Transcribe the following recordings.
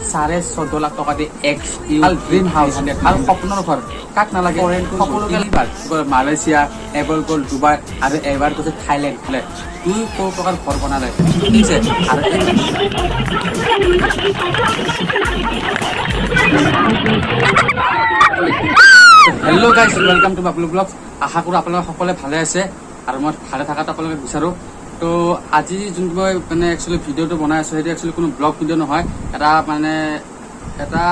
14.5 লাখ টকা দি এক dream house, ভাল সপোনৰ ঘৰ কাক নালাগে? সকলোকে। তিনিবাৰ গ'ল মালয়েছিয়া, এবাৰ গ'ল ডুবাই আৰু এবাৰ গৈছে থাইলেণ্ড। 2 কৰোৰ টকাৰ ঘৰ বনালে, ঠিক আছে। আৰু এই Hello guys, welcome to Bablu Vlogs। আশা কৰোঁ আপোনালোক সকলোৱে ভালে আছে আৰু মই ভালে থকাটো আপোনালোকে বিচাৰোঁ। তো আজি যোনটো মই মানে একচুৱেলি ভিডিঅ'টো বনাই আছোঁ, সেইটো একচুৱেলি কোনো ব্লগ ভিডিঅ' নহয়। এটা মানে এটা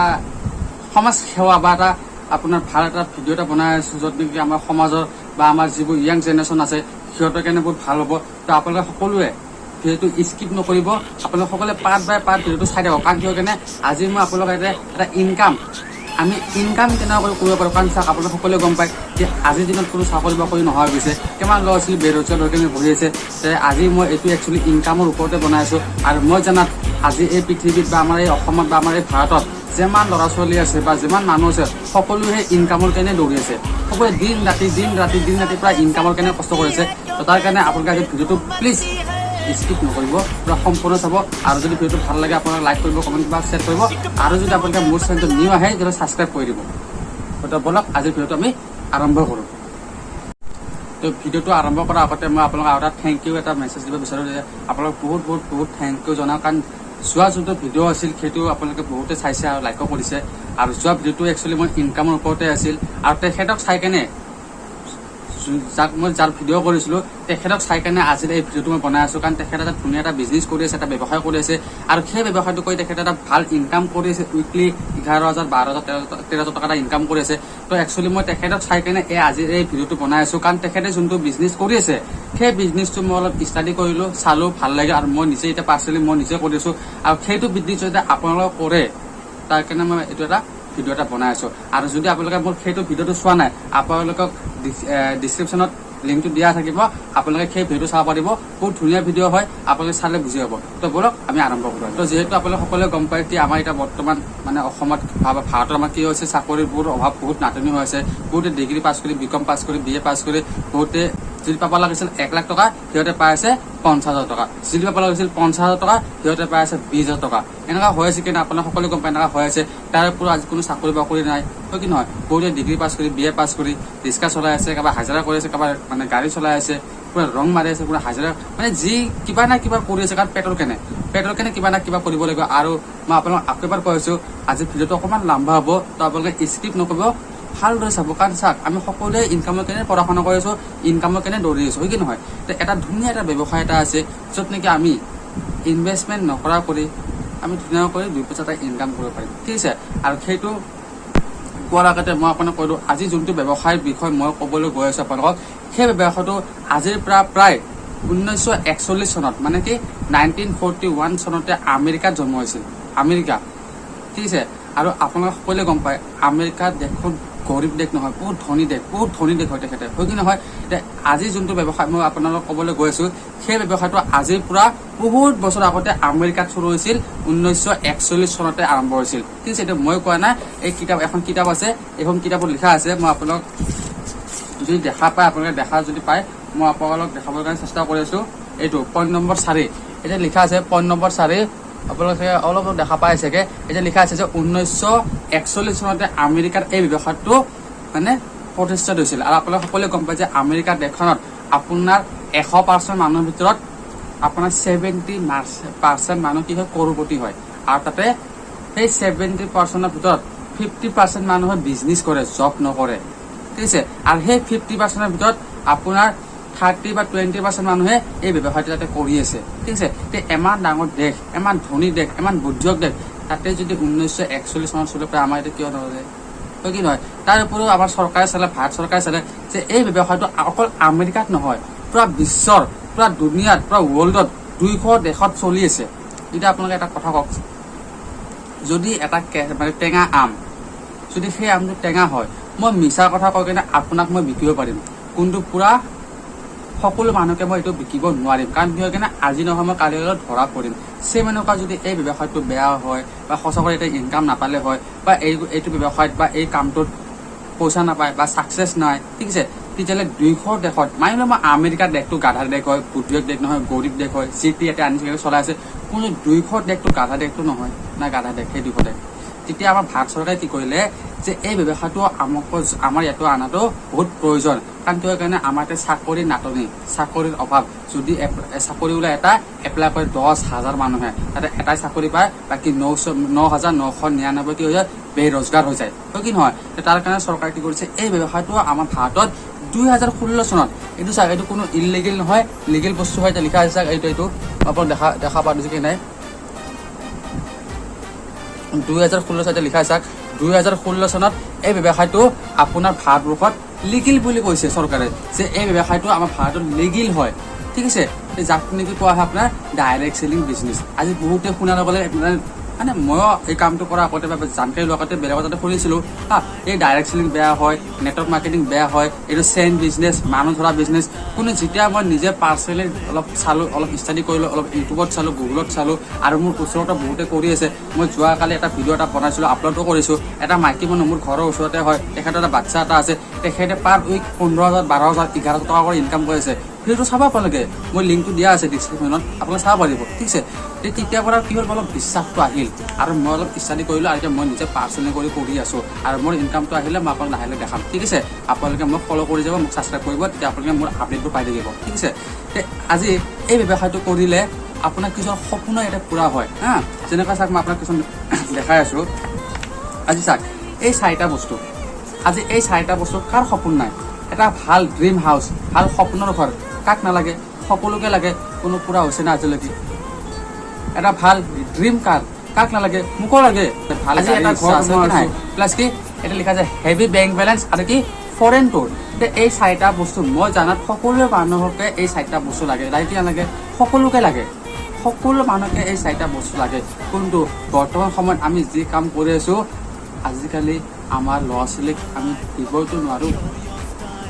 সমাজ সেৱা বা এটা আপোনাৰ ভাল এটা ভিডিঅ' এটা বনাই আছোঁ, য'ত নেকি আমাৰ সমাজৰ বা আমাৰ যিবোৰ য়াং জেনেৰেশ্যন আছে, সিহঁতৰ কাৰণে বহুত ভাল হ'ব। তো আপোনালোকে সকলোৱে ভিডিঅ'টো স্কিপ নকৰিব। আপোনালোক সকলোৱে পাৰ্ট বাই পাৰ্ট ভিডিঅ'টো চাই থাকক। কাৰণ কিয় কাৰণে আজি মই আপোনালোকৰ এটা ইনকাম, আমি ইনকাম কেনেকৈ কৰিব পাৰোঁ। কাৰণ চাওক, আপোনালোক সকলোৱে গম পায় যে আজিৰ দিনত কোনো চাকৰি বাকৰি নোহোৱা হৈ গৈছে। কিমান ল'ৰা ছোৱালী বেৰোজগাৰ হৈ কেনে বহি আছে। তে আজি মই এইটো একচুৱেলি ইনকামৰ ওপৰতে বনাই আছোঁ। আৰু মই জনাত আজি এই পৃথিৱীত বা আমাৰ এই অসমত বা আমাৰ এই ভাৰতত যিমান ল'ৰা ছোৱালী আছে বা যিমান মানুহ আছে, সকলোৱে সেই ইনকামৰ কাৰণে দৌৰি আছে। সকলোৱে দিন ৰাতি, দিন ৰাতি, দিন ৰাতি প্ৰায় ইনকামৰ কাৰণে কষ্ট কৰিছে। তো তাৰ কাৰণে আপোনালোকে আজি ভিডিঅ'টো প্লিজ স্কিপ নকৰিব, পূৰা সম্পূৰ্ণ চাব। আৰু যদি ভিডিঅ'টো ভাল লাগে, আপোনালোকে লাইক কৰিব, কমেণ্ট কৰিব, শ্বেয়াৰ কৰিব। আৰু যদি আপোনালোকে মোৰ চেনেলটো নিউ আহে, তেতিয়াহ'লে ছাবস্ক্ৰাইব কৰি দিব। তো ব'লক, আজিৰ ভিডিঅ'টো আমি আৰম্ভ কৰোঁ। তো ভিডিঅ'টো আৰম্ভ কৰাৰ আগতে মই আপোনালোক আৰু এটা thank U এটা মেছেজ দিব বিচাৰোঁ যে আপোনালোক বহুত বহুত বহুত thank U জনাওঁ। কাৰণ যোৱা যোনটো ভিডিঅ' আছিল, সেইটো আপোনালোকে বহুতে চাইছে আৰু লাইকো কৰিছে। আৰু যোৱা ভিডিঅ'টো একচুৱেলি মই ইনকামৰ ওপৰতে আছিল। আৰু তেখেতক চাই কেনে, যাক মই যাৰ ভিডিঅ' কৰিছিলোঁ, তেখেতক চাই কেনে আজিৰ এই ভিডিঅ'টো মই বনাই আছোঁ। কাৰণ তেখেতে এটা ধুনীয়া এটা বিজনেছ কৰি আছে, এটা ব্যৱসায় কৰি আছে। আৰু সেই ব্যৱসায়টো কৰি তেখেতে এটা ভাল ইনকাম কৰি আছে। উইকলি 11,000, 12,000, 13,000 টকা এটা ইনকাম কৰি আছে। তো একচুৱেলি মই তেখেতক চাই কেনে এই আজিৰ এই ভিডিঅ'টো বনাই আছোঁ। কাৰণ তেখেতে যোনটো বিজনেছ কৰি আছে, সেই বিজনেছটো মই অলপ ষ্টাডি কৰিলোঁ, চালোঁ, ভাল লাগে। আৰু মই নিজে এতিয়া পাৰ্চনেলি মই নিজে কৰি আছোঁ। আৰু সেইটো বিজনেছ যদি আপোনালোকে কৰে, তাৰ কাৰণে মই এইটো এটা ভিডিঅ' এটা বনাই আছোঁ। আৰু যদি আপোনালোকে মোৰ সেইটো ভিডিঅ'টো চোৱা নাই, আপোনালোকক ডিছক্ৰিপশ্যনত লিংকটো দিয়া থাকিব, আপোনালোকে সেই ভিডিঅ'টো চাব পাৰিব। বহুত ধুনীয়া ভিডিঅ' হয়, আপোনালোকে চালে বুজি পাব। তো ব'লক, আমি আৰম্ভ কৰোঁ। তো যিহেতু আপোনালোকে সকলোৱে গম পায় কি আমাৰ এতিয়া বৰ্তমান মানে অসমত বা ভাৰতত আমাৰ কি হৈছে, চাকৰিৰ বহুত অভাৱ, বহুত নাটনি হৈ আছে। বহুতে ডিগ্ৰী পাছ কৰি, বি কম পাছ কৰি, বি এ পাছ কৰি বহুতে যদি পাব লাগিছিল 1 লাখ টকা, সিহঁতে পাই আছে 50,000 টকা। যদি পাব লাগিছিল 50,000 টকা, সিহঁতে পাই আছে 20,000 টকা। এনেকুৱা হৈ আছে কিন্তু আপোনালোক সকলোৱে গম পায়, এনেকুৱা হৈ আছে। তাৰ উপৰিও আজি কোনো চাকৰি বাকৰি নাই, হয় কি নহয়? বহুতে ডিগ্ৰী পাছ কৰি, বি এ পাছ কৰি ৰিক্সা চলাই আছে, কাৰোবাৰ হাজিৰা কৰি আছে, কাৰোবাৰ মানে গাড়ী চলাই আছে, পুৰা ৰং মাৰি আছে, পুৰা হাজিৰা মানে যি কিবা না কিবা কৰি আছে। কাৰণ পেটৰ কেনে কিবা না কিবা কৰিব লাগিব। আৰু মই আপোনালোক আকৌ এবাৰ কৈ আছো, আজি ভিডিঅ'টো অকণমান লম্বা হ'ব, তো আপোনালোকে স্কিপ নকৰিব, ভালদৰে চাব। কাৰণ চাওক, আমি সকলোৱে ইনকামৰ কাৰণে পঢ়া শুনা কৰি আছো, ইনকামৰ কাৰণে দৌৰি আছো, হয় কি নহয়? তো এটা ধুনীয়া এটা ব্যৱসায় এটা আছে, য'ত নেকি আমি ইনভেষ্টমেণ্ট নকৰা কৰি আমি ধুনীয়াকৈ দুই পইচা এটা ইনকাম কৰিব পাৰিম, ঠিক আছে। আৰু সেইটো কোৱাৰ আগতে মই আপোনাক কৈ দিওঁ, আজি যোনটো ব্যৱসায়ৰ বিষয়ে মই ক'বলৈ গৈ আছো আপোনালোকক, সেই ব্যৱসায়টো আজিৰ পৰা প্ৰায় 1941 চনত, মানে কি 1941 চনতে আমেৰিকাত জন্ম হৈছিল, আমেৰিকা, ঠিক আছে। আৰু আপোনালোকে সকলোৱে গম পায়, আমেৰিকা দেশখন গৰীব দেশ নহয়, বহুত ধনী দেশ, বহুত ধনী দেশ হয় তেখেতে, হয় কি নহয়? এতিয়া আজি যোনটো ব্যৱসায় মই আপোনালোকক ক'বলৈ গৈ আছো, সেই ব্যৱসায়টো আজিৰ পৰা বহুত বছৰ আগতে আমেৰিকাত চুৰু হৈছিল, 1941 চনতে আৰম্ভ হৈছিল, ঠিক আছে। এতিয়া মই কোৱা নাই, এই কিতাপ, এখন কিতাপ আছে, এইখন কিতাপত লিখা আছে। মই আপোনালোক যদি দেখা পায়, আপোনালোকে দেখা যদি পায়, মই আপোনালোকক দেখাবৰ কাৰণে চেষ্টা কৰি আছো। এইটো পইণ্ট নম্বৰ 4, এতিয়া লিখা আছে পইণ্ট নম্বৰ 4, আপোনালোকে অলপ অলপ দেখা পাই চাগে। এতিয়া লিখা আছে যে 1941 চনতে আমেৰিকাত এই ব্যৱসায়টো মানে প্ৰতিষ্ঠিত হৈছিল। আৰু আপোনালোকে সকলোৱে গম পায় যে আমেৰিকা দেশখনত আপোনাৰ 100% মানুহৰ ভিতৰত আপোনাৰ 70% মানুহ কি হয়, কৰোৰপতি হয়। আৰু তাতে সেই 70%ৰ ভিতৰত 50% মানুহে বিজনেছ কৰে, জব নকৰে, ঠিক আছে। আৰু সেই 50%ৰ ভিতৰত আপোনাৰ 30 বা 20% মানুহে এই ব্যৱসায়টো তাতে কৰি আছে, ঠিক আছে। তে ইমান ডাঙৰ দেশ, ইমান ধনী দেশ, ইমান বুদ্ধিয়ক দেশ, তাতে যদি 1941 চনত চলিব পাৰে, আমাৰ এতিয়া কিয় নহ'লে, হয় কি নহয়? তাৰ উপৰিও আমাৰ চৰকাৰে চালে, ভাৰত চৰকাৰে চালে যে এই ব্যৱসায়টো অকল আমেৰিকাত নহয়, পুৰা বিশ্বৰ, পুৰা দুনিয়াত, পুৰা ৱৰ্ল্ডত 200 দেশত চলি আছে। এতিয়া আপোনালোকে এটা কথা কওক, যদি এটা মানে টেঙা আম, যদি সেই আমটো টেঙা হয়, মই মিছা কথা কৈ কিনে আপোনাক মই বিকিব পাৰিম, কিন্তু পুৰা সকলো মানুহকে মই এইটো বিকিব নোৱাৰিম। কাৰণ কি হয় কিনে আজি নহয় মই কালি হ'লেও ধৰা পৰিম। ছেম এনেকুৱা যদি এই ব্যৱসায়টো বেয়া হয় বা সঁচাকৈ এতিয়া ইনকাম নাপালে হয় বা এইটো ব্যৱসায়ত বা এই কামটোত পইচা নাপায় বা ছাকচেছ নাই, ঠিক আছে, তেতিয়াহ'লে 200 দেশত, মানি লওঁ মই আমেৰিকাৰ দেশটো গাধা দেশ হয়, বুদ্ধিয়ক দেশ নহয়, গৰীব দেশ হয়, যি টি ইয়াতে আনিছে চলাই আছে, কোনো 200 দেশটো গাধা দেশটো নহয় না, গাধা দেশ সেই 200 দেশ। তেতিয়া আমাৰ ভাৰত চৰকাৰে কি কৰিলে যে এই ব্যৱসায়টো আমাক আমাৰ ইয়াতো অনাটো বহুত প্ৰয়োজন। কাৰণ কিয় কাৰণে আমাৰ ইয়াতে চাকৰিৰ নাটনি, চাকৰিৰ অভাৱ। যদি চাকৰি ওলাই এটা, এপ্লাই কৰে 10,000 মানুহে, তাতে এটাই চাকৰি পায়, বাকী 9,999 কি হৈ যায়? বেৰোজগাৰ হৈ যায়, হয় কি নহয়? তাৰ কাৰণে চৰকাৰে কি কৰিছে, এই ব্যৱসায়টো আমাৰ ভাৰতত 2016 চনত, এইটো চাওক, এইটো কোনো ইলিগেল নহয়, লিগেল বস্তু হয়। এতিয়া লিখা আছে চাওক, এইটো আপোনাক দেখা পাইছে কি নাই? 2016 চনতে লিখা আছে। 2016 চনত এই ব্যৱসায়টো আপোনাৰ ভাৰতবৰ্ষত লিগেল বুলি কৈছে চৰকাৰে, যে এই ব্যৱসায়টো আমাৰ ভাৰতত লিগেল হয়, ঠিক আছে? যাক নেকি কোৱা হয় আপোনাৰ ডাইৰেক্ট চেলিং বিজনেছ। আজি বহুতে শুনাৰ লগে লগে মানে ময়ো এই কামটো কৰাৰ আগতে বা জানকাৰী লোৱাৰ আগতে বেলেগৰ তাতে শুনিছিলোঁ, হা, এই ডাইৰেক্ট চেলিং বেয়া হয়, নেটৱৰ্ক মাৰ্কেটিং বেয়া হয়, এইটো চেইন বিজনেছ, মানুহ ধৰা বিজনেছ। কিন্তু যেতিয়া মই নিজে পাৰ্চনেলি অলপ চালোঁ, অলপ ষ্টাডি কৰিলোঁ, অলপ ইউটিউবত চালোঁ, গুগলত চালোঁ, আৰু মোৰ ওচৰতে বহুতে কৰি আছে। মই যোৱাকালি এটা ভিডিঅ' এটা বনাইছিলোঁ, আপলোডো কৰিছোঁ। এটা মাইকী মানুহ, মোৰ ঘৰৰ ওচৰতে হয়, তেখেতৰ এটা বাচ্ছা এটা আছে, তেখেতে পাৰ উইক 15,000, 12,000, 11,000 টকা কৰি ইনকাম কৰি আছে। ভিডিঅ'টো চাব আপোনালোকে, মই লিংকটো দিয়া আছে ডিছক্ৰিপশ্যনত, আপোনালোকে চাব পাৰিব, ঠিক আছে? তেতিয়াৰ পৰা কি হ'ল, অলপ বিশ্বাসটো আহিল আৰু মই অলপ ষ্টাডি কৰিলোঁ আৰু এতিয়া মই নিজে পাৰ্চনেলি কৰি আছোঁ আৰু মোৰ ইনকামটো আহিলে মই আপোনাক লাহে লাহে দেখাম, ঠিক আছে? আপোনালোকে মোক ফ'ল' কৰি যাব, মোক ছাবস্ক্ৰাইব কৰিব, তেতিয়া আপোনালোকে মোৰ আপডেটবোৰ পাই থাকিব, ঠিক আছে? আজি এই ব্যৱসায়টো কৰিলে আপোনাৰ কিছুমান সপোনো ইয়াতে পূৰা হয়, হা। যেনেকুৱা চাওক, মই আপোনাক কিছুমান দেখাই আছোঁ। আজি চাওক, এই চাৰিটা বস্তু, আজি এই চাৰিটা বস্তু কাৰ সপোন নাই? এটা ভাল ড্ৰিম হাউচ, ভাল সপোনৰ ঘৰ কাক নালাগে? সকলোকে লাগে। কোনো পূৰা হৈছে না আজিলৈকে? এটা ভাল ড্ৰিম কাৰ কাক নালাগে? মোকো লাগে। ভাল আজি এটা ঘৰ আছে নাই? প্লাছ কি এটা লিখা আছে, হেভি বেংক বেলেঞ্চ আৰু কি ফৰেন টুৰ। এই চাৰিটা বস্তু মই জানাত সকলো মানুহকে এই চাৰিটা বস্তু লাগে। লাগে কি নালাগে? সকলোকে লাগে। সকলো মানুহকে এই চাৰিটা বস্তু লাগে। কিন্তু বৰ্তমান সময়ত আমি যি কাম কৰি আছো, আজিকালি আমাৰ ল'ৰা ছোৱালীক আমি দিবইতো নোৱাৰোঁ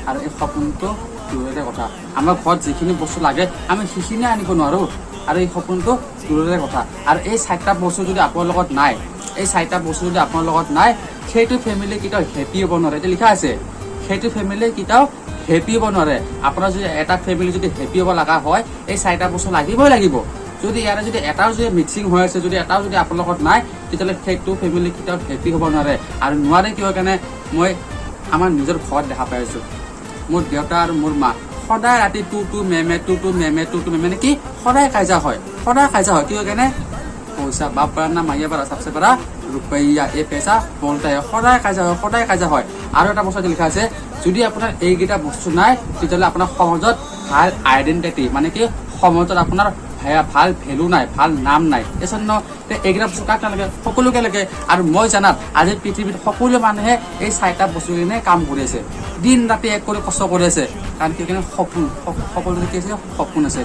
আৰু এই সপোনটো দূৰৰে কথা। আমাৰ ঘৰত যিখিনি বস্তু লাগে আমি সেইখিনিয়ে আনিব নোৱাৰোঁ আৰু এই সপোনটো দূৰৰে কথা। আৰু এই চাৰিটা বস্তু যদি আপোনাৰ লগত নাই, এই চাৰিটা বস্তু যদি আপোনাৰ লগত নাই, সেইটো ফেমিলি কেতিয়াও হেপী হ'ব নোৱাৰে। এতিয়া লিখা আছে, সেইটো ফেমিলি কেতিয়াও হেপী হ'ব নোৱাৰে। আপোনাৰ যদি এটা ফেমিলি যদি হেপী হ'ব লগা হয়, এই চাৰিটা বস্তু লাগিবই লাগিব। যদি ইয়াৰে যদি এটাও যদি মিক্সিং হৈ আছে, যদি এটাও যদি আপোনাৰ লগত নাই, তেতিয়াহ'লে সেইটো ফেমিলি কেতিয়াও হেপী হ'ব নোৱাৰে। আৰু নোৱাৰে কিয় কাৰণে মই আমাৰ নিজৰ ঘৰত দেখা পাই আছোঁ। মোৰ দেউতা আৰু মোৰ মা সদায় ৰাতি টু টু মেমে, টু টু মেমে, টু টু মেমে, মানে কি সদায় কাজিয়া হয়, সদায় কাজিয়া হয়। কিয় কাৰণে? পইচা। बाप बड़ा ना माइया बड़ा, सबसे बड़ा रुपया, ये पैसा बोलता है। সদায় কাজিয়া হয়, সদায় কাজিয়া হয়। আৰু এটা বস্তু লিখা আছে, যদি আপোনাৰ এইকেইটা বস্তু নাই, তেতিয়াহ'লে আপোনাৰ সমাজত ভাল আইডেণ্টিটি, মানে কি সমাজত আপোনাৰ ভাল ভেলু নাই, ভাল নাম নাই। তাৰপিছত ন এইকেইটা বস্তু কাক নালাগে? সকলোকে লাগে। আৰু মই জানাত আজি পৃথিৱীত সকলো মানুহে এই চাৰিটা বস্তুৰ কাৰণে কাম কৰি আছে, দিন ৰাতি এক কৰি কষ্ট কৰি আছে। কাৰণ কি কাৰণে? সপোন। সকলোৰে কি আছে? সপোন আছে,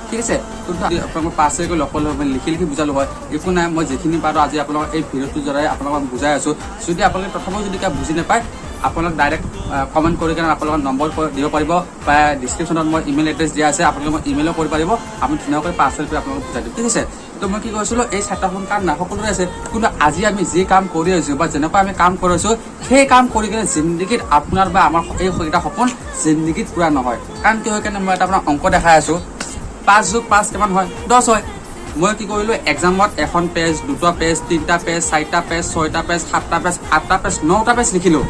ঠিক আছে? কিন্তু আপোনাক মই পাৰ্চনেলি গৈ লগ পালো হয়, লিখি লিখি বুজালো হয়। একো নাই, মই যিখিনি পাৰোঁ আজি আপোনালোকক এই ভিডিঅ'টোৰ দ্বাৰাই আপোনালোকক বুজাই আছোঁ। যদি আপোনালোকে তথাপিও যদি কিবা বুজি নাপায়, আপোনালোক ডাইৰেক্ট কমেণ্ট কৰি কেনে আপোনালোকৰ নম্বৰ দিব পাৰিব বা ডিছক্ৰিপশ্যনত মই ইমেইল এড্ৰেছ দিয়া আছে, আপোনালোকে মই ইমেইলো কৰিব পাৰিব। আমি ধুনীয়াকৈ পাৰ্চনেল কৰি আপোনালোকক বুজাই দিম, ঠিক আছে? তো মই কি কৈছিলোঁ, এই চাৰিটা সপোন কাৰ নাই? সকলোৰে আছে। কিন্তু আজি আমি যি কাম কৰি আছোঁ বা যেনেকুৱা আমি কাম কৰি আছোঁ, সেই কাম কৰি কিনে জিন্দগীত আপোনাৰ বা আমাৰ এইকেইটা সপোন জিন্দগীত পূৰা নহয়। কাৰণ কিয় কাৰণে মই এটা আপোনাক অংক দেখাই আছোঁ। 5 যোগ 5 কিমান হয়? 10 হয়। মই কি কৰিলোঁ, এক্সামত এখন পেজ, দুটা পেজ, তিনিটা পেজ, চাৰিটা পেজ, ছয়টা পেজ, সাতটা পেজ, আঠটা পেজ, নটা পেজ লিখিলোঁ।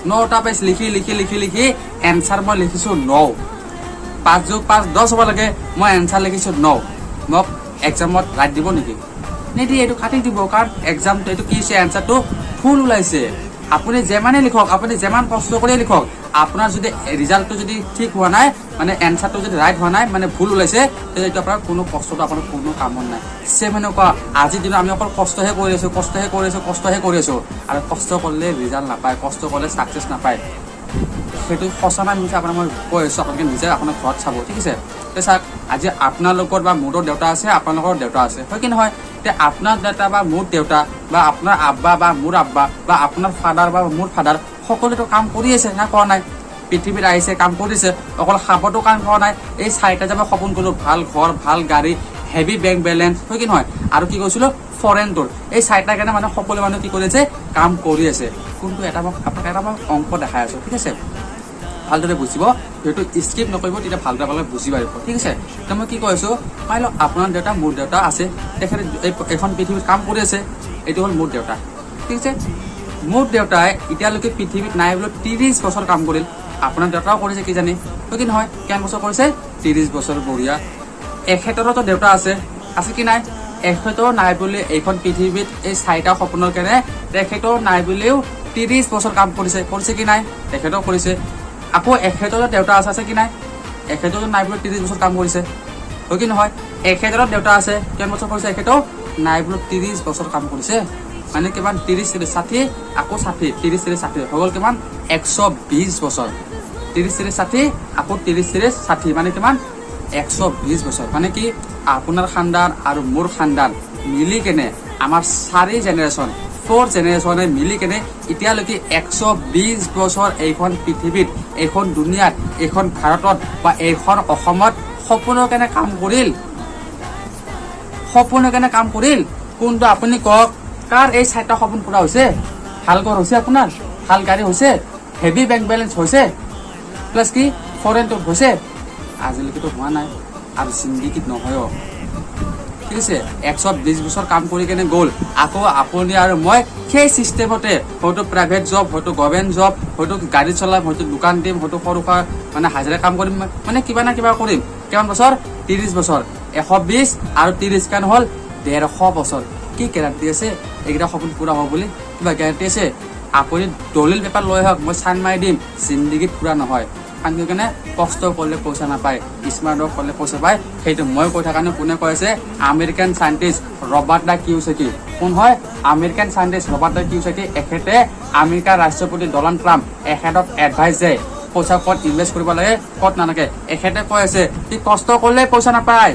নটা পেজ লিখি লিখি লিখি লিখি এনচাৰ মই লিখিছোঁ 9। 5 যোগ 5 10 হ'ব লাগে, মই এনচাৰ লিখিছোঁ 9। মোক এক্সামত ৰাইট দিব নেকি? নিদিয়ে, এইটো কাটি দিব। কাৰণ এক্সামটো এইটো কি হৈছে? এনচাৰটো ভুল ওলাইছে। আপুনি যিমানেই লিখক, আপুনি যিমান কষ্ট কৰিয়ে লিখক, আপোনাৰ যদি ৰিজাল্টটো যদি ঠিক হোৱা নাই, মানে এনচাৰটো যদি ৰাইট হোৱা নাই, মানে ভুল ওলাইছে, তেতিয়া এইটো আপোনাৰ কোনো কষ্টটো আপোনাৰ কোনো কামত নাই। ছেম সেনেকুৱা আজিৰ দিনত আমি অকল কষ্টহে কৰি আছোঁ, কষ্টহে কৰি আছোঁ, কষ্টহে কৰি আছোঁ। আৰু কষ্ট কৰিলে ৰিজাল্ট নাপায়, কষ্ট কৰিলে ছাকচেছ নাপায়। সেইটো সঁচা নাই মিছা আপোনাক মই কৈ আছোঁ, আপোনালোকে নিজে আপোনাৰ ঘৰত চাব, ঠিক আছে? তে চাওক, আজি আপোনালোকৰ বা মোৰো দেউতা আছে, আপোনালোকৰ দেউতা আছে, হয় কি নহয়? তে আপোনাৰ দেউতা বা মোৰ দেউতা বা আপোনাৰ আব্বা বা মোৰ আব্বা বা আপোনাৰ ফাদাৰ বা মোৰ ফাদাৰ, সকলোৱেতো কাম কৰি আছে না কৰা নাই? পৃথিৱীত আহিছে, কাম কৰিছে। অকল খাবতো কাম কৰা নাই। এই চাৰিটা যে মই সপোন কৰিলোঁ, ভাল ঘৰ, ভাল গাড়ী, হেভি বেংক বেলেঞ্চ, হয় কি নহয়? আৰু কি কৈছিলোঁ? Foreign tour. এই চাৰিটাৰ কাৰণে মানে সকলো মানুহে কি কৰি আছে? কাম কৰি আছে। কিন্তু এটা মই আপোনাক এটা মই অংক দেখাই আছোঁ, ঠিক আছে? ভালদৰে বুজিব, ভিডিঅ'টো স্কিপ নকৰিব, তেতিয়া ভালদৰে আপোনালোকে বুজি পাৰিব। ঠিক আছে? তো মই কি কৈ আছোঁ, পাই লওক আপোনাৰ দেউতা, মোৰ দেউতা আছে, তেখেতে এইখন পৃথিৱীত কাম কৰি আছে। এইটো হ'ল মোৰ দেউতা, ঠিক আছে? মোৰ দেউতাই এতিয়ালৈকে পৃথিৱীত নাই বোলো 30 বছৰ কাম কৰিল। আপোনাৰ দেউতাও কৰিছে কিজানি, হয় কি নহয়? কিমান বছৰ কৰিছে? 30 বছৰ। বঢ়িয়া। এখেতৰোতো দেউতা আছে, আছে কি নাই? এখেতৰ নাই বুলি এইখন পৃথিৱীত এই চাৰিটা সপোনৰ কাৰণে তেখেতৰ নাই বুলিও 30 বছৰ কাম কৰিছে। কৰিছে কি নাই? তেখেতেও কৰিছে। আকৌ এখেতৰো দেউতা আছে, আছে কি নাই? এখেতৰো নাই বোলো 30 বছৰ কাম কৰিছে, হয় কি নহয়? এখেতৰো দেউতা আছে, কিমান বছৰ কৰিছে? এখেতেও নাই বোলো 30 বছৰ কাম কৰিছে। মানে কিমান? 30, 30, 60, আকৌ 60, 30, 30, 60 হৈ গ'ল কিমান? 120 বছৰ। 30, 30, 60, আকৌ 30, 30, 60, মানে কিমান? 120 বছৰ। মানে কি, আপোনাৰ খানদান আৰু মোৰ খানদান মিলি কেনে আমাৰ চাৰি জেনেৰেশ্যন, ফ'ৰ জেনেৰেশ্যনে মিলি কেনে এতিয়ালৈকে 120 বছৰ এইখন পৃথিৱীত, এইখন দুনিয়াত, এইখন ভাৰতত বা এইখন অসমত সপোনৰ কাৰণে কাম কৰিল। সপোনৰ কাৰণে কাম কৰিল। কোনটো আপুনি কওক, কাৰ এই চাৰিটা সপোন পুৰা হৈছে? ভাল ঘৰ হৈছে আপোনাৰ? ভাল গাড়ী হৈছে? হেভি বেংক বেলেঞ্চ হৈছে? প্লাছ কি ফৰেন ট্ৰিপ হৈছে? আজিলৈকেতো হোৱা নাই আৰু জিন্দিগীত নহয়ো। ঠিক আছে? 120 বছৰ কাম কৰি কেনে গ'ল। আকৌ আপুনি আৰু মই সেই চিষ্টেমতে হয়তো প্ৰাইভেট জব, হয়তো গভৰ্ণমেণ্ট জব, হয়তো গাড়ী চলাম, হয়তো দোকান দিম, হয়তো সৰু সুৰা মানে হাজিৰা কাম কৰিম, মানে কিবা না কিবা কৰিম। কিমান বছৰ? 30 বছৰ। 120 আৰু 30 কিমান হ'ল? 150 বছৰ। কি গেৰাণ্টি আছে এইকেইটা সপোন পুৰা হ'ব বুলি? কিবা গেৰাণ্টি আছে? আপুনি দলিল পেপাৰ লৈ আহক, মই চাইন মাৰি দিম, জিন্দিগীত পুৰা নহয়। কাৰণ কি কাৰণে? কষ্ট কৰিলে পইচা নাপায়, স্মাৰ্ট ৱৰ্ক কৰিলে পইচা পায়। সেইটো মই কৈ থকা নাই। কোনে কৈ আছে? আমেৰিকান চাইণ্টিষ্ট ৰবাৰ্ট দা কিউচাকি। কোন হয়? আমেৰিকান চাইণ্টিষ্ট ৰবাৰ্ট দা কিউচাকি। এখেতে আমেৰিকাৰ ৰাষ্ট্ৰপতি ডনাল্ড ট্ৰাম্প, এখেতক এডভাইচ দিয়ে পইচা ক'ত ইনভেষ্ট কৰিব লাগে, ক'ত নালাগে। এখেতে কৈ আছে কি কষ্ট কৰিলে পইচা নাপায়,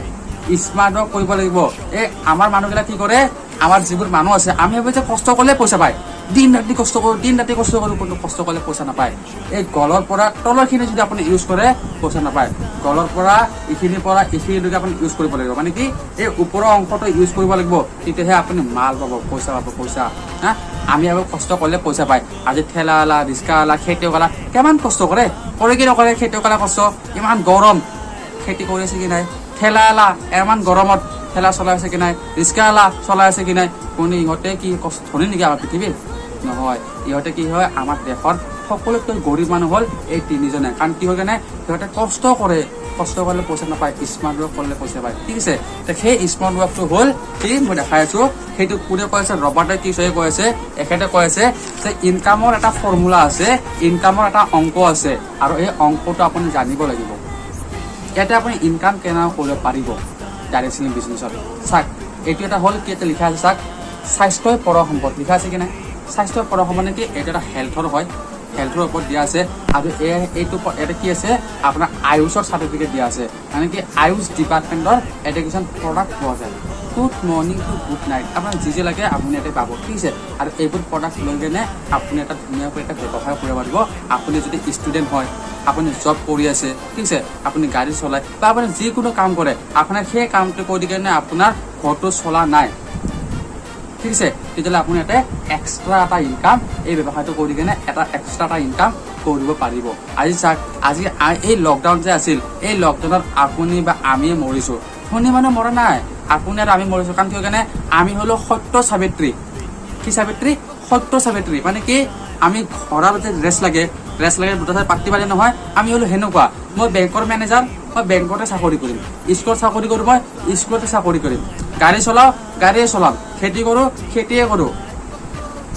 স্মাৰ্ট ৱৰ্ক কৰিব লাগিব। এই আমাৰ মানুহবিলাক কি কৰে? আমাৰ যিবোৰ মানুহ আছে, আমি ভাবো যে কষ্ট কৰিলে পইচা পায়। দিন ৰাতি কষ্ট কৰোঁ, দিন ৰাতি কষ্ট কৰোঁ, কিন্তু কষ্ট কৰিলে পইচা নাপায়। এই গলৰ পৰা তলৰখিনি যদি আপুনি ইউজ কৰে, পইচা নাপায়। গলৰ পৰা এইখিনিৰ পৰা এইখিনিলৈকে আপুনি ইউজ কৰিব লাগিব। মানে কি, এই ওপৰৰ অংশটো ইউজ কৰিব লাগিব, তেতিয়াহে আপুনি মাল পাব, পইচা পাব, পইচা। হা, আমি আৰু কষ্ট কৰিলে পইচা পায়। আজি ঠেলাৱালা, ৰিক্সাৱালা, খেতিয়কৱালা কিমান কষ্ট কৰে। কৰে কি নকৰে? খেতিয়কৱালা কষ্ট, ইমান গৰম খেতি কৰি আছে কি নাই? ঠেলাৱালা ইমান গৰমত ঠেলা চলাই আছে কি নাই? ৰিক্সাৱালা চলাই আছে কি নাই? কোনো ইহঁতে কি কষ্ট ধনী নেকি আমাৰ পৃথিৱীত? নহয়। ইহঁতে কি হয়, আমাৰ দেশৰ সকলোতকৈ গৰীব মানুহ হ'ল এই তিনিজনে। কাৰণ কি হয় কাৰণে সিহঁতে কষ্ট কৰে। কষ্ট কৰিলে পইচা নাপায়, স্মাৰ্ট ৱৰ্ক কৰিলে পইচা পায়। ঠিক আছে? তে সেই স্মাৰ্ট ৱৰ্কটো হ'ল কি, মই দেখাই আছো। সেইটো কোনে কৈ আছে? ৰবাৰ্টে কিউচাকিয়ে কৈ আছে। এখেতে কৈ আছে যে ইনকামৰ এটা ফৰ্মুলা আছে, ইনকামৰ এটা অংক আছে আৰু এই অংকটো আপুনি জানিব লাগিব। ইয়াতে আপুনি ইনকাম কেনেকৈ কৰিব পাৰিব ডাইৰেক্ট চেলিং বিজনেছত, চাওক। এইটো এটা হ'ল কি, ইয়াতে লিখা আছে চাওক, "স্বাস্থ্যই পৰ সম্পদ" লিখা আছে কি নাই? স্বাস্থ্যৰ পৰ সম্পদ মানে কি? এইটো এটা হেল্থৰ হয়, হেল্থৰ ওপৰত দিয়া আছে। আৰু এইটো ইয়াতে কি আছে? আপোনাৰ আয়ুষৰ চাৰ্টিফিকেট দিয়া আছে। মানে কি, আয়ুষ ডিপাৰ্টমেণ্টৰ এটা কিছুমান প্ৰডাক্ট পোৱা যায়। Good morning to good night, আপোনাক যি যি লাগে আপুনি ইয়াতে পাব। ঠিক আছে? আৰু এইবোৰ প্ৰডাক্ট লৈ কেনে আপুনি এটা ধুনীয়াকৈ এটা ব্যৱসায় কৰিব পাৰিব। আপুনি যদি ষ্টুডেণ্ট হয়, আপুনি জব কৰি আছে, ঠিক আছে, আপুনি গাড়ী চলায় বা আপুনি যিকোনো কাম কৰে, আপোনাৰ সেই কামটো কৰি কেনে আপোনাৰ ঘৰটো চলা নাই, ঠিক আছে, তেতিয়াহ'লে আপুনি ইয়াতে এক্সট্ৰা এটা ইনকাম, এই ব্যৱসায়টো কৰি কেনে এটা এক্সট্ৰা এটা ইনকাম কৰিব পাৰিব। আজি চাওক, আজি এই লকডাউন যে আছিল, এই লকডাউনত আপুনি বা আমিয়ে মৰিছো, ধনী মানুহ মৰা নাই। আপুনি আৰু আমি মৰিছো। কাৰণ কিয় কাৰণে? আমি হলো সত্য সাবিত্ৰী। কি সাবিত্ৰী? সত্য সাবিত্ৰী। মানে কি, আমি ঘৰৰ যে ড্ৰেছ লাগে, ড্ৰেছ লাগে, দুটা চাৰি পাতি পাৰি নহয়, আমি হলো সেনেকুৱা। মই বেংকৰ মেনেজাৰ, মই বেংকতে চাকৰি কৰিম। স্কুলত চাকৰি কৰোঁ, মই স্কুলতে চাকৰি কৰিম। গাড়ী চলাওঁ, গাড়ীয়ে চলাম। খেতি কৰোঁ, খেতিয়ে কৰোঁ।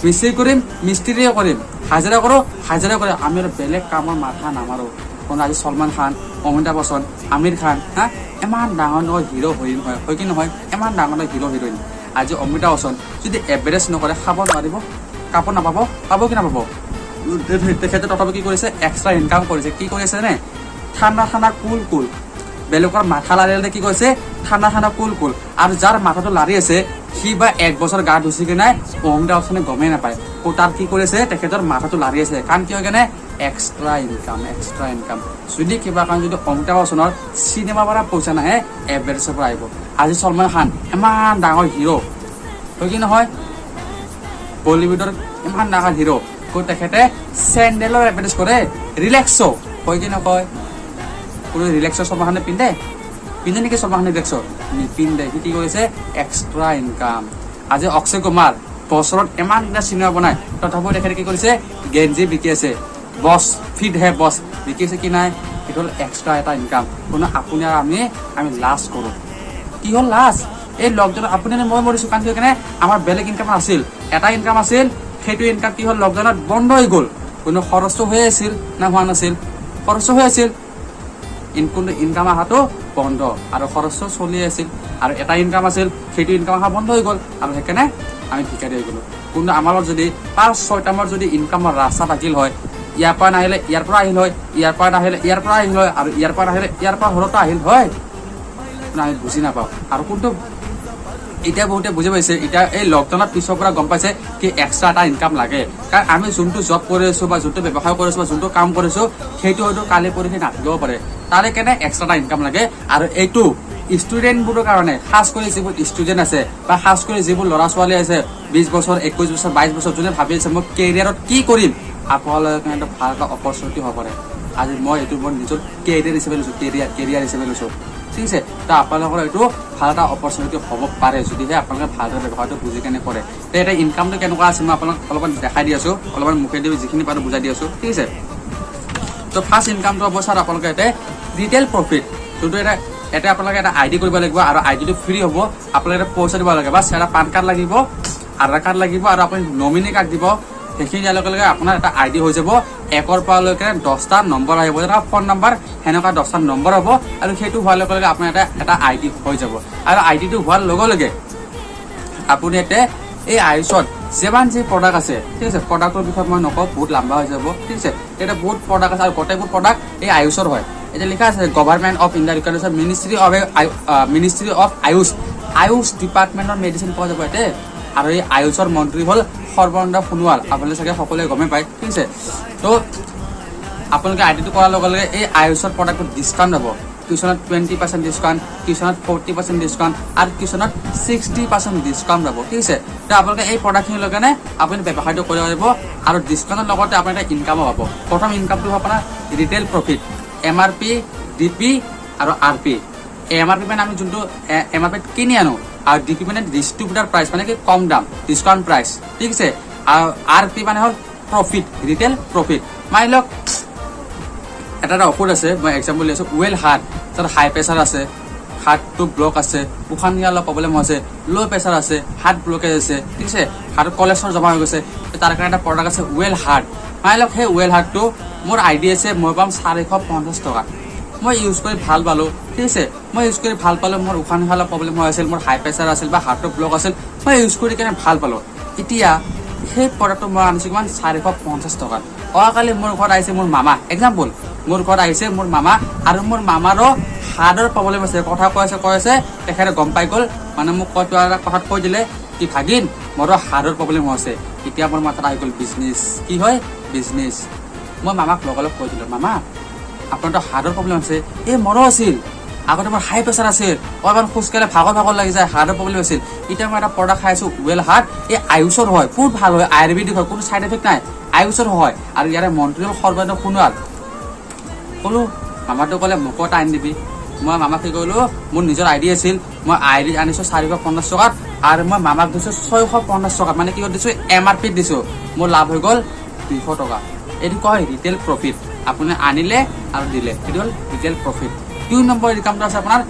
মিস্ত্ৰী কৰিম, মিস্ত্ৰীয়ে কৰিম। হাজিৰা কৰোঁ, হাজিৰা কৰিম। আমি আৰু বেলেগ কামৰ মাথা নামাৰো। কোনো আজি ছলমান খান, অমিতাভ বচ্চন, আমিৰ খান, হা, ইমান ডাঙৰ ডাঙৰ হিৰ' হিৰইন হয়, হয় কি নহয়? ইমান ডাঙৰ ডাঙৰ হিৰ' হিৰইন। আজি অমিতাভ বচ্চন যদি এভাৰেষ্ট নকৰে, খাব নোৱাৰিব, কাপোৰ নাপাব, পাব কি নাপাব? তেখেতে তথাপি কি কৰিছে? এক্সট্ৰা ইনকাম কৰিছে। কি কৰিছে নে? ঠাণ্ডা ঠাণ্ডা কুল কুল। বেলেগৰ মাথা লাৰিলে কি কৈছে? ঠাণ্ডা ঠাণ্ডা কুল কুল। আৰু যাৰ মাথাটো লাৰি আছে, সি বা এক বছৰ গা ধুইছে কি নাই, অমিতাভ বচ্চনে গমেই নাপায়। তাত কি কৰিছে? তেখেতৰ মাথাটো লাৰি আছে। কাৰণ কিয় কাৰণে? Extra income, extra income. যদি কিবা কাৰণ যদি অমিতাভ বচ্চনৰ চিনেমাৰ পৰা পইচা নাহে, এভাৰেষ্টৰ পৰা আহিব। আজি ছলমান খান ইমান ডাঙৰ হিৰ', হয় কি নহয়? বলিউডৰ ইমান ডাঙৰ হিৰ', তেখেতে চেণ্ডেলৰ এডভাৰটাইজ কৰে, ৰিলেক্স'। কয় কি নকয়? কোনো ৰিলেক্সৰ চশমাখনে পিন্ধে? পিন্ধে নেকি চশমাখনে ৰিলেক্সৰ? নিপিন্ধে। সি কি কৰিছে? Extra income. আজি অক্ষয় কুমাৰ বছৰত ইমান দিনা চিনেমা বনায়, তথাপিও তেখেতে কি কৰিছে? গেঞ্জি বিকি আছে। বছ ফিট হে বছ বিকিছে কি নাই? সেইটো হ'ল এক্সট্ৰা এটা ইনকাম। কোনো আপুনি আৰু আমি লাজ কৰোঁ। কি হ'ল লাজ? এই লকডাউনত আপুনি আৰু মই মৰিছোঁ। কাৰণ কিয়? কাৰণে আমাৰ বেলেগ ইনকাম নাছিল, এটা ইনকাম আছিল। সেইটো ইনকাম কি হ'ল? লকডাউনত বন্ধ হৈ গ'ল। কোনো খৰচটো হৈ আছিল না হোৱা নাছিল? খৰচো হৈ আছিল। কোনো ইনকাম অহাটো বন্ধ আৰু খৰচটো চলি আছিল আৰু এটা ইনকাম আছিল, সেইটো ইনকাম অহা বন্ধ হৈ গ'ল আৰু সেইকাৰণে আমি ভিকাৰী হৈ গ'লো। কিন্তু আমাৰ লগত যদি 5-6টামান যদি ইনকামৰ ৰাস্তা থাকিল হয়, ইয়াৰ পৰা নাহিলে ইয়াৰ পৰা আহিল হয়, ইয়াৰ পৰা নাহিলে ইয়াৰ পৰা আহিল হয় আৰু ইয়াৰ পৰা নাহিলে ইয়াৰ পৰা হ'লেতো আহিল হয়। কিন্তু আমি বুজি নাপাওঁ। আৰু কোনটো এতিয়া বহুতে বুজি পাইছে। এতিয়া এই লকডাউনৰ পিছৰ পৰা গম পাইছে কি এক্সট্ৰা এটা ইনকাম লাগে। কাৰণ আমি যোনটো জব কৰি আছো বা যোনটো ব্যৱসায় কৰি আছো বা যোনটো কাম কৰিছো, সেইটো হয়তো কালি পৰহি নাথাকিব পাৰে। তাৰে কাৰণে এক্সট্ৰা এটা ইনকাম লাগে। আৰু এইটো ষ্টুডেণ্টবোৰৰ কাৰণে, খাচ কৰি যিবোৰ ষ্টুডেণ্ট আছে বা খাচ কৰি যিবোৰ ল'ৰা ছোৱালী আছে, 20 বছৰ, 21 বছৰ, 22 বছৰ, যোনে ভাবি আছে মই কেৰিয়াৰত কি কৰিম, আপোনালোকৰ কাৰণে এটা ভাল এটা অপৰচুনিটি হ'ব পাৰে। আজি মই এইটো মোৰ নিজৰ কেৰিয়াৰ হিচাপে লৈছো, কেৰিয়াৰ হিচাপে লৈছো, ঠিক আছে? তো আপোনালোকৰ এইটো ভাল এটা অপৰচুনিটি হ'ব পাৰে, যদিহে আপোনালোকে ভালদৰে ব্যৱহাৰটো বুজি কেনে কৰে। তে এতিয়া ইনকামটো কেনেকুৱা আছে, মই আপোনাক অলপমান দেখাই দি আছো, অলপমান মুখেদি যিখিনি পাৰোঁ বুজাই দি আছো, ঠিক আছে? তো ফাৰ্ষ্ট ইনকামটো হ'ব ছাৰ, আপোনালোকে ইয়াতে ৰিটেইল প্ৰফিট যোনটো এটা ইয়াতে আপোনালোকে এটা আই ডি কৰিব লাগিব আৰু আই ডিটো ফ্ৰী হ'ব। আপোনালোকে এটা পইচা দিব লাগে, বাছ। এটা পান কাৰ্ড লাগিব, আধাৰ কাৰ্ড লাগিব আৰু আপুনি নমিনী কাৰ্ড দিব। সেইখিনি দিয়াৰ লগে লগে আপোনাৰ এটা আই ডি হৈ যাব। 1ৰ পৰা লৈকে 10টা নম্বৰ আহিব, যেনেকুৱা ফোন নম্বৰ, সেনেকুৱা 10টা নম্বৰ হ'ব। আৰু সেইটো হোৱাৰ লগে লগে আপোনাৰ এটা আই ডি হৈ যাব। আৰু আই ডিটো হোৱাৰ লগে লগে আপুনি ইয়াতে এই আয়ুষত যিমান যি প্ৰডাক্ট আছে, ঠিক আছে, প্ৰডাক্টৰ বিষয়ে মই নকওঁ, বহুত লম্বা হৈ যাব, ঠিক আছে? এতিয়া বহুত প্ৰডাক্ট আছে আৰু গোটেইবোৰ প্ৰডাক্ট এই আয়ুষৰ হয়। এতিয়া লিখা আছে government of India recognise ministry of Ayush. Ayush ডিপাৰ্টমেণ্টৰ মেডিচিন পোৱা যাব ইয়াতে। আৰু এই আয়ুষৰ মন্ত্ৰী হ'ল সৰ্বানন্দ সোণোৱাল, আপোনালোকে চাগে সকলোৱে গমেই পায়, ঠিক আছে? তো আপোনালোকে আই ডিটো কৰাৰ লগে লগে এই আয়ুষৰ প্ৰডাক্টত ডিছকাউণ্ট পাব। কিছুমানত 20% ডিছকাউণ্ট, কিছুমানত 40% ডিছকাউণ্ট আৰু কিছুমানত 60% ডিছকাউণ্ট পাব, ঠিক আছে? তো আপোনালোকে এই প্ৰডাক্টখিনি লৈ কেনে আপুনি ব্যৱসায়টো কৰিব পাৰিব আৰু ডিছকাউণ্টৰ লগতে আপুনি এটা ইনকামো পাব। প্ৰথম ইনকামটো হ'ব আপোনাৰ ৰিটেইল প্ৰফিট। এমআৰপি, ডিপি আৰু আৰপি। এমআৰপি মানে আমি যোনটো এমআৰপিত কিনি আনো আৰু ডিপি মানে ডিষ্ট্ৰিবিউটাৰ প্ৰাইচ, মানে কি কম দাম, ডিছকাউণ্ট প্ৰাইচ, ঠিক আছে? আৰু আৰপি মানে হ'ল প্ৰফিট, ৰিটেইল প্ৰফিট। মানি লওক এটা এটা ঔষধ আছে, মই এক্সাম্পল দি আছোঁ, ৱেল হাৰ্ট। তাত হাই প্ৰেছাৰ আছে, হাৰ্টটো ব্লক আছে, উশাহ নিশাহ অলপ প্ৰব্লেম হৈছে, ল' প্ৰেছাৰ আছে, হাৰ্ট ব্লকেজ আছে, ঠিক আছে, হাৰ্টত কলেষ্ট্ৰল জমা হৈ গৈছে, তাৰ কাৰণে এটা প্ৰডাক্ট আছে ৱেল হাৰ্ট। মানি লওক সেই ৱেল হাৰ্টটো মোৰ আই ডি আছে, মই পাম 450 টকা। মই ইউজ কৰি ভাল পালোঁ, ঠিক আছে? মই ইউজ কৰি ভাল পালোঁ। মোৰ উশাহ নিশাহ অলপ প্ৰব্লেম হৈ আছিল, মোৰ হাই প্ৰেছাৰ আছিল বা হাৰ্টৰ ব্লক আছিল, মই ইউজ কৰি কেনে ভাল পালোঁ। এতিয়া সেই প্ৰডাক্টটো মই আনিছোঁ কিমান? 450 টকাত। অহাকালি মোৰ ঘৰত আহিছে মোৰ মামা, এক্সাম্পল, মোৰ ঘৰত আহিছে মোৰ মামা আৰু মোৰ মামাৰো হাৰ্টৰ প্ৰব্লেম আছে। কথা কৈ আছে, কৈ আছে, তেখেতে গম পাই গ'ল। মানে মোক কৈ এটা কথাত কৈ দিলে কি, ভাগিন, মোৰো হাৰ্টৰ প্ৰব্লেম হৈছে। এতিয়া মোৰ মাথাত আহি গ'ল বিজনেছ। কি হয় বিজনেছ? মই মামাক লগালগ কৈ দিলোঁ, মামা, আপোনাৰতো হাৰ্টৰ প্ৰব্লেম আছে। এই মোৰো আছিল আগতে, মোৰ হাই প্ৰেছাৰ আছিল, অলপমান খোজকাঢ়িলে ভাগৰ ভাগৰ লাগি যায়, হাৰ্টৰ প্ৰব্লেম আছিল। এতিয়া মই এটা প্ৰডাক্ট খাই আছো, ৱেল হাৰ্ট, এই আয়ুষৰ হয়, বহুত ভাল হয়, আয়ুৰ্বেদিক হয়, কোনো চাইড এফেক্ট নাই, আয়ুষৰ হয় আৰু ইয়াৰে মন্ত্ৰী হ'ল সৰ্বানন্দ সোণোৱাল। ক'লো, মামাটো ক'লে মোকো এটা আনি দিবি। মই মামাক কি কৰিলো? মোৰ নিজৰ আইডি আছিল, মই আইডি আনিছো 450 টকাত আৰু মই মামাক দিছো 650 টকাত। মানে কি দিছো? এমআৰপিত দিছো। মোৰ লাভ হৈ গ'ল 200 টকা। এইটো কয় ৰিটেইল প্ৰফিট। আপুনি আনিলে আৰু দিলে, সেইটো হ'ল ৰিটেইল প্ৰফিট। 2 নম্বৰ ইনকামটো আছে আপোনাৰ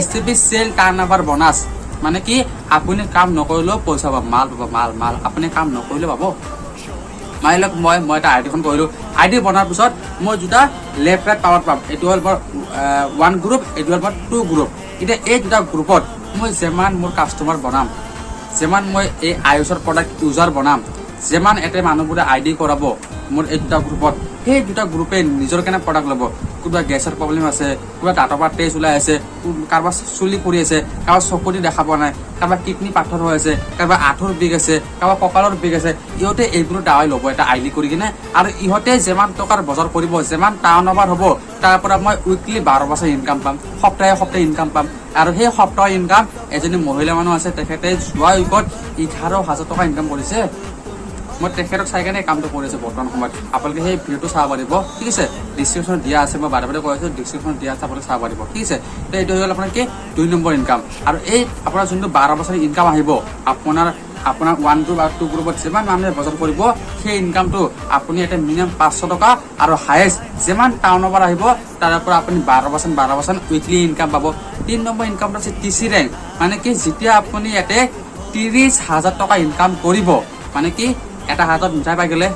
STB, cell turn over bonus. মানে কি? আপুনি কাম নকৰিলেও পইচা পাব, মাল পাব, মাল মাল আপুনি কাম নকৰিলেও পাব। মানি লওক মই এটা আই ডিখন কৰিলোঁ। আই ডি বনোৱাৰ পিছত মই দুটা লেফ্ট ৰাইট পাৱাৰ পাম। এইটো হ'ল মোৰ ওৱান গ্ৰুপ, এইটো হ'ল মোৰ টু গ্ৰুপ। এতিয়া এই দুটা গ্ৰুপত মই যিমান মোৰ কাষ্টমাৰ বনাম, যিমান মই এই আয়ুষৰ প্ৰডাক্ট ইউজাৰ বনাম, যিমান এতে মানুহবোৰে আই ডি কৰাব মোৰ এই দুটা গ্ৰুপত, সেই দুটা গ্ৰুপে নিজৰ কাৰণে প্ৰডাক্ট ল'ব। কোনোবা গেছৰ প্ৰব্লেম আছে, কোনোবা দাঁতৰ পৰা তেজ ওলাই আছে, কাৰোবাৰ চুলি সৰি আছে, কাৰোবাৰ চকুদি দেখা পোৱা নাই, কাৰোবাৰ কিডনী পাথৰ হৈ আছে, কাৰোবাৰ আঁঠুৰ বিষ আছে, কাৰোবাৰ কঁকালৰ বিষ আছে, ইহঁতে এইবোৰ দাৱাই ল'ব এটা আই ডি কৰি কিনে। আৰু ইহঁতে যিমান টকাৰ বজাৰ কৰিব, যিমান টাৰ্ণ অভাৰ হ'ব, তাৰ পৰা মই উইকলি 12% ইনকাম পাম, সপ্তাহে সপ্তাহে ইনকাম পাম। আৰু সেই সপ্তাহৰ ইনকাম, এজনী মহিলা মানুহ আছে, তেখেতে যোৱা উইকত 11,000 টকা ইনকাম কৰিছে। মই তেখেতক চাই কেনে এই কামটো কৰি আছোঁ বৰ্তমান সময়ত। আপোনালোকে সেই ভিডিঅ'টো চাব পাৰিব, ঠিক আছে? ডিছক্ৰিপশ্যনত দিয়া আছে। মই বাৰে বাৰে কৈ আছোঁ, ডিছক্ৰিপশ্যনত দিয়া আছে, আপোনালোকে চাব পাৰিব, ঠিক আছে? তো এইটো হৈ গ'ল আপোনাৰ কি 2 নম্বৰ ইনকাম। আৰু এই আপোনাৰ যোনটো 12% ইনকাম আহিব, আপোনাৰ আপোনাৰ ওৱান গ্ৰুপ আৰু টু গ্ৰুপত যিমান মানুহে বজাৰ কৰিব, সেই ইনকামটো আপুনি এটা মিনিমাম 500 টকা আৰু হায়েষ্ট যিমান টাৰ্ণ অভাৰ আহিব, তাৰ পৰা আপুনি 12%, 12% উইকলি ইনকাম পাব। 3 নম্বৰ ইনকামটো আছে টিচি ৰেংক। মানে কি, যেতিয়া আপুনি ইয়াতে 30,000 টকা ইনকাম কৰিব, মানে কি এটা হাতত মিঠাই পাই গ'লে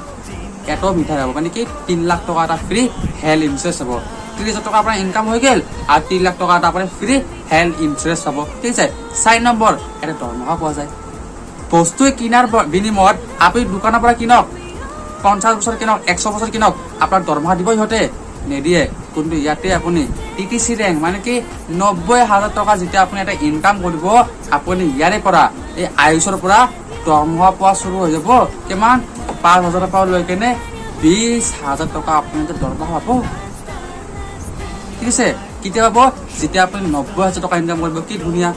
এটাও মিঠাই পাব। মানে কি 3 লাখ টকা এটা ফ্ৰী হেল্থ ইঞ্চুৰেঞ্চ হ'ব। 30,000 টকা আপোনাৰ ইনকাম হৈ গ'ল আৰু 3 লাখ টকা এটা আপোনাৰ ফ্ৰী হেল্থ ইঞ্চুৰেঞ্চ পাব, ঠিক আছে? 4 নম্বৰ, এটা দৰমহা পোৱা যায়। বস্তু কিনাৰ বিনিময়ত। আপুনি দোকানৰ পৰা কিনক, 50 বছৰ কিনক, 100 বছৰ কিনক, আপোনাৰ দৰমহা দিব সিহঁতে? নিদিয়ে। কিন্তু ইয়াতে আপুনি টিটিচি ৰেংক, মানে কি 90,000 টকা যেতিয়া আপুনি এটা ইনকাম কৰিব, আপুনি ইয়াৰে পৰা, এই আয়ুষৰ পৰা দৰমহা পোৱা চুৰু হৈ যাব। কিমান? 5,000ৰ পৰা লৈ কেনে 20,000 টকা আপুনি এটা দৰমহা পাব, ঠিক আছে? কেতিয়া পাব? যেতিয়া আপুনি 90,000 টকা ইনকাম কৰিব। কি ধুনীয়া!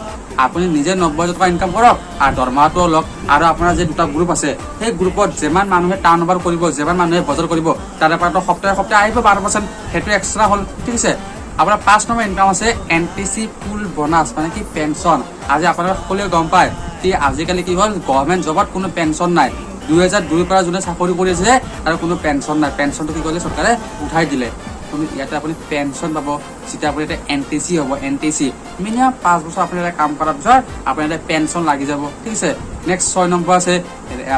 আপুনি নিজে 90,000 টকা ইনকাম কৰক আৰু দৰমহাটোও লওক। আৰু আপোনাৰ যে দুটা গ্ৰুপ আছে, সেই গ্ৰুপত যিমান মানুহে টাৰ্ণ অভাৰ কৰিব, যিমান মানুহে বজাৰ কৰিব, তাৰে পৰাতো সপ্তাহে সপ্তাহে আহিব 12%, সেইটো এক্সট্ৰা হ'ল, ঠিক আছে? আপোনাৰ 5 নম্বৰ ইনকাম আছে এনটিচি পুল বনাছ, মানে কি পেঞ্চন। আজি আপোনালোকে সকলোৱে গম পায় কি আজিকালি কি হ'ল, গভৰ্ণমেণ্ট জবত কোনো পেঞ্চন নাই। 2002ৰ পৰা যোনে চাকৰি কৰি আছে, তাৰ কোনো পেঞ্চন নাই। পেঞ্চনটো কি কৰিলে চৰকাৰে? উঠাই দিলে। কিন্তু ইয়াতে আপুনি পেঞ্চন পাব যেতিয়া আপুনি এতিয়া এনটিচি হ'ব। এনটিচি মিনিমাম 5 বছৰ আপুনি এটা কাম কৰাৰ পিছত আপোনাৰ এটা পেঞ্চন লাগি যাব, ঠিক আছে? নেক্সট 6 নম্বৰ আছে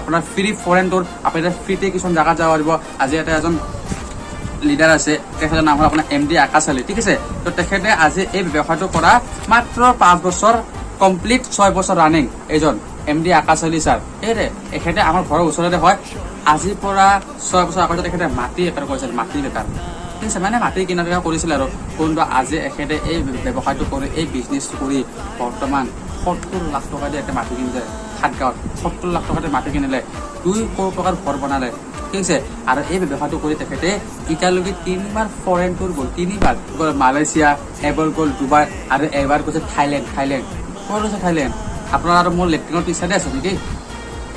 আপোনাৰ ফ্ৰী ফৰেন টুৰ। আপুনি এতিয়া ফ্ৰীতে কিছুমান জেগাত যাব পাৰিব। আজি এটা এজন লিডাৰ আছে, তেখেতৰ নাম হ'ল আপোনাৰ এম ডি আকাশ আলী, ঠিক আছে? তো তেখেতে আজি এই ব্যৱসায়টো কৰা মাত্ৰ 5 বছৰ কমপ্লিট, 6 বছৰ ৰানিং। এইজন এম ডি আকাশ আলী ছাৰ, সেইৰে এখেতে আমাৰ ঘৰৰ ওচৰতে হয়। আজিৰ পৰা 6 বছৰ আগতে তেখেতে মাটি বেপাৰ কৰিছিল, মাটি বেপাৰ, ঠিক আছে? মানে মাটি কিনা বেচা কৰিছিল। আৰু কিন্তু আজি এখেতে এই ব্যৱসায়টো কৰি, এই বিজনেছটো কৰি বৰ্তমান 70 লাখ টকা দি এটা মাটি কিনিছে সাতগাঁৱত। 70 লাখ টকাতে মাটি কিনিলে, 2 কৰোৰ টকাৰ ঘৰ বনালে, ঠিক আছে? আৰু এই ব্যৱসায়টো কৰি তেখেতে এতিয়ালৈকে তিনিবাৰ ফৰেন টুৰ গ'ল। তিনিবাৰ গ'ল মালয়েছিয়া, এবাৰ গ'ল ডুবাই আৰু এবাৰ গৈছে থাইলেণ্ড। থাইলেণ্ড ক'ত গৈছে? থাইলেণ্ড আপোনাৰ আৰু মোৰ লেট্ৰিনৰ পিছাতে আছে নেকি?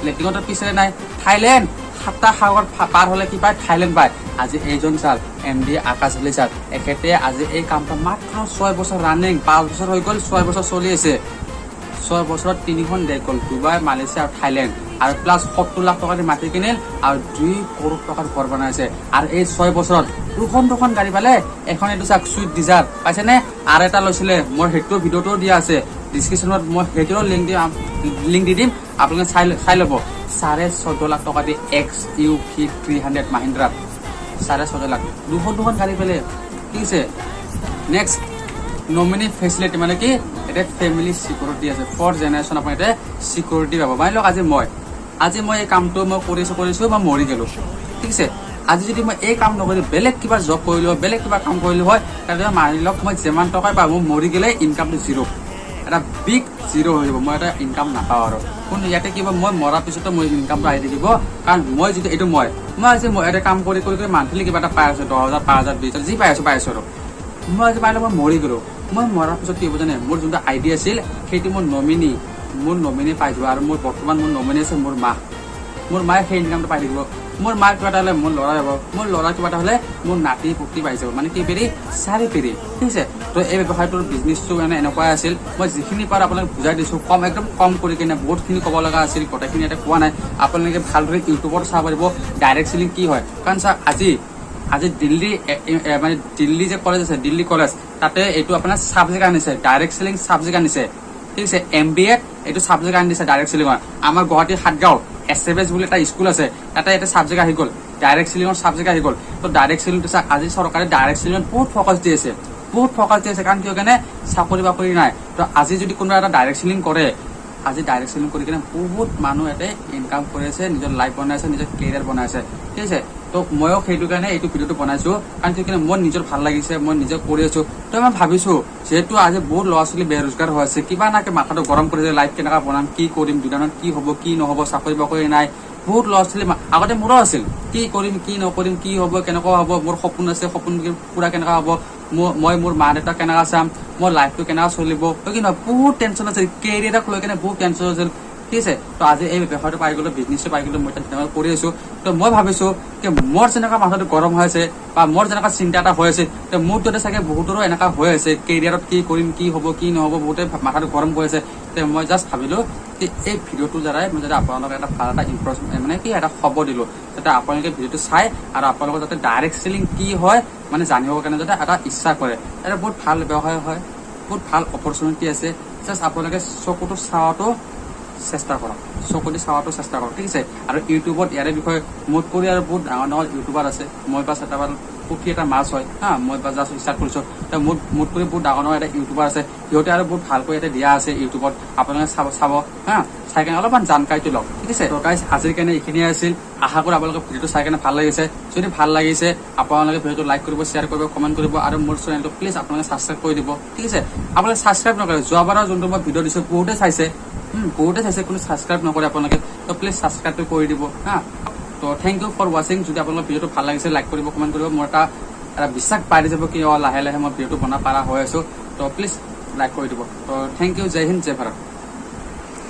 লেট্ৰিনৰ পিছাতে নাই থাইলেণ্ড। সাতটা সাগৰ পাৰ হ'লে কি পায়? থাইলেণ্ড পায়। আজি এইজন ছাৰ, এম ডি আকাশ আলী ছাৰ, এখেতে আজি এই কামটো মাত্ৰ 6 বছৰ ৰানিং, 5 বছৰ হৈ গ'ল, 6 বছৰ চলি আছে। 6 বছৰত তিনিখন দেশ গ'ল, ডুবাই, মালয়েছিয়া আৰু থাইলেণ্ড। আৰু প্লাছ 70 লাখ টকা দি মাটি কিনিল আৰু 2 কৰোৰ টকাৰ ঘৰ বনাইছে। আৰু এই 6 বছৰত দুখন দুখন গাড়ী পালে। এখন এইটো চাওক, চুইফ্ট ডিজায়াৰ পাইছেনে? আৰু এটা লৈছিলে, মই সেইটো ভিডিঅ'টোও দিয়া আছে ডিছক্ৰিপশ্যনত, মই সেইটোৰো লিংক দি দিম, আপোনালোকে চাই চাই ল'ব। 14.5 লাখ টকা দি XUV 300 মাহিন্দ্ৰাত 14.5 লাখ, দুখন দুখন গাড়ী পালে, ঠিক আছে? নেক্সট নমিনি ফেচিলিটি, মানে কি এতিয়া ফেমিলি চিকিউৰিটি আছে। ফৰ্থ জেনেৰেশ্যন আপুনি এতিয়া চিকিউৰিটি পাব। মানে লওক আজি মই এই কামটো মই কৰিছো কৰিছো, মই মৰি গ'লো, ঠিক আছে? আজি যদি মই এই কাম নকৰি বেলেগ কিবা জব কৰিলো হয়, বেলেগ কিবা কাম কৰিলো হয়, তাৰপিছত মানি লওক মই যিমান টকাই পাওঁ, মোৰ মৰি গ'লে ইনকামটো জিৰ', এটা বিগ জিৰ' হৈ যাব। মই এটা ইনকাম নাপাওঁ। আৰু কিন্তু ইয়াতে কি হ'ব? মই মৰাৰ পিছতো মোৰ ইনকামটো আহি থাকিব। কাৰণ মই যিটো এইটো মই মই আজি মই এটা কাম কৰি কৰি কৰি মান্থলি কিবা এটা পাই আছো, 10,000, 5,000, 20,000, যি পাই আছো পাই আছো। আৰু মই আজি পাৰিলে মই মৰি গ'লো, মই মৰাৰ পিছত কি হ'ব জানে? মোৰ যোনটো আইডি আছিল, সেইটো মোৰ নমিনী পাই যাব। আৰু মোৰ বৰ্তমান মোৰ নমিনী আছে মোৰ মা। মোৰ মায়ে সেই ইনকামটো পাই থাকিব। মোৰ মাৰ কিবা এটা হ'লে মোৰ ল'ৰা যাব, মোৰ ল'ৰা কিবা এটা হ'লে মোৰ নাতি পুতি পাই যাব। মানে কি পেৰি চাৰি পেৰি, ঠিক আছে? তো এই ব্যৱসায়টোৰ বিজনেছটো মানে এনেকুৱাই আছিল। মই যিখিনি পাৰোঁ আপোনাক বুজাই দিছোঁ, কম, একদম কম কৰি কিনে। বহুতখিনি ক'ব লগা আছিল, গোটেইখিনি ইয়াতে কোৱা নাই। আপোনালোকে ভালদৰে ইউটিউবত চাব পাৰিব ডাইৰেক্ট চেলিং কি হয়। কাৰণ চাওক, আজি আজি দিল্লী এ- এ- এ, মানে দিল্লী যে কলেজ আছে, দিল্লী কলেজ, তাতে এইটো আপোনাৰ ছাবজেক্ট আনিছে, ডাইৰেক্ট চেলিং ছাবজেক্ট আনিছে, ঠিক আছে? এমবিএত এইটো ছাবজেক্ট আনি দিছে ডাইৰেক্ট চেলিঙৰ। আমাৰ গুৱাহাটীৰ সাতগাঁও এছ এম এছ বুলি এটা স্কুল আছে, তাতে এটা ছাবজেক্ট আহি গ'ল, ডাইৰেক্ট চেলিঙৰ ছাবজেক্ট আহি গ'ল। তো ডাইৰেক্ট চেলিংটো চাওক, আজি চৰকাৰে ডাইৰেক্ট চেলিঙত বহুত ফ'কাছ দি আছে, বহুত ফ'কাছ দি আছে। কাৰণ কিয় কাৰণে চাকৰি বাকৰি নাই। তো আজি যদি কোনোবা এটা ডাইৰেক্ট চেলিং কৰে, আজি ডাইৰেক্ট চেলিং কৰি কিনে বহুত মানুহ ইয়াতে ইনকাম কৰি আছে, নিজৰ লাইফ বনাই আছে, নিজৰ কেৰিয়াৰ বনাই আছে, ঠিক আছে? তো ময়ো সেইটো কাৰণে এইটো ভিডিঅ'টো বনাইছো। কাৰণ কিয় কাৰণে মোৰ নিজৰ ভাল লাগিছে, মই নিজে কৰি আছো। তো মই ভাবিছো, যিহেতু আজি বহুত ল'ৰা ছোৱালী বেৰোজগাৰ হৈ আছে, কিবা নাকে মাথাটো গৰম কৰিছে, লাইফ কেনেকুৱা বনাম, কি কৰিম, দুদিনত কি হ'ব কি নহ'ব, চাকৰি বাকৰি নাই। বহুত ল'ৰা ছোৱালী আগতে মোৰো আছিল, কি কৰিম কি নকৰিম, কি হ'ব কেনেকুৱা হ'ব, মোৰ সপোন আছে, সপোন পুৰা কেনেকুৱা হ'ব, মই মোৰ মা দেউতাক কেনেকুৱা চাম, মোৰ লাইফটো কেনেকুৱা চলিব, হয় কি নহয়? বহুত টেনশ্যন আছিল, কেৰিয়াৰক লৈ কেনে বহুত টেনশ্যন আছিল। ঠিক আছে। তো আজি এই ব্যৱসায়টো পাই গ'লো, বিজনেছটো পাই গ'লো, মই এতিয়া ধুনীয়াকৈ কৰি আছো। তো মই ভাবিছো কি মোৰ যেনেকুৱা মাথাটো গৰম হৈ আছে বা মোৰ যেনেকুৱা চিন্তা এটা হৈ আছে, তো মোৰ দৰে চাগে বহুতৰো এনেকুৱা হৈ আছে, কেৰিয়াৰত কি কৰিম, কি হ'ব, কি নহ'ব, বহুতে মাথাটো গৰম কৰি আছে। তে মই জাষ্ট ভাবিলো কি এই ভিডিঅ'টোৰ দ্বাৰাই মই যাতে আপোনালোকক এটা ভাল এটা ইনফৰমেশ্যন, মানে কি, এটা খবৰ দিলো, যাতে আপোনালোকে ভিডিঅ'টো চাই আৰু আপোনালোকৰ যাতে ডাইৰেক্ট চেলিং কি হয় মানে জানিবৰ কাৰণে যাতে এটা ইচ্ছা কৰে। এটা বহুত ভাল ব্যৱসায় হয়, বহুত ভাল অপৰচুনিটি আছে। জাষ্ট আপোনালোকে চকুটো চোৱাটো চেষ্টা কৰক, চকু দি চোৱাটো চেষ্টা কৰক, ঠিক আছে। আৰু ইউটিউবত ইয়াৰে বিষয়ে মোত কৰি আৰু বহুত ডাঙৰ ডাঙৰ ইউটিউবাৰ আছে। মই বাছ এটা ভাল পুখুৰী এটা মাছ হয় হা, মই বাছ জাষ্ট ষ্টাৰ্ট কৰিছোঁ। তো মোত কৰি বহুত ডাঙৰ ডাঙৰ এটা ইউটিউবাৰ আছে, সিহঁতে আৰু বহুত ভালকৈ ইয়াতে দিয়া আছে ইউটিউবত। আপোনালোকে চাব চাব হা, চাই কেনে অলপমান জানকাৰীটো লওক, ঠিক আছে। তো গাইজ, আজিৰ কাৰণে এইখিনিয়ে আছিল। আশা কৰোঁ আপোনালোকৰ ভিডিঅ'টো চাই কেনে ভাল লাগিছে। যদি ভাল লাগিছে, আপোনালোকে ভিডিঅ'টো লাইক কৰিব, শ্বেয়াৰ কৰিব, কমেণ্ট কৰিব আৰু মোৰ চেনেলটো প্লিজ আপোনালোকে ছাবস্ক্ৰাইব কৰি দিব, ঠিক আছে। আপোনালোকে ছাবস্ক্ৰাইব নকৰে। যোৱাবাৰৰ যোনটো মই ভিডিঅ' দিছোঁ, বহুতে চাইছে, বহুতে চাইছে, কোনো ছাবস্ক্ৰাইব নকৰে আপোনালোকে। তো প্লিজ ছাবস্ক্ৰাইবটো কৰি দিব হা। তো thank U for ৱাচিং। যদি আপোনালোকৰ ভিডিঅ'টো ভাল লাগিছে, লাইক কৰিব, কমেণ্ট কৰিব। মোৰ এটা বিশ্বাস পাই যাব কি লাহে লাহে মই ভিডিঅ'টো বনাব পৰা হৈ আছো। তো প্লিজ লাইক কৰি দিব। তো thank U, জয় হিন্দ, জয় ভাৰত।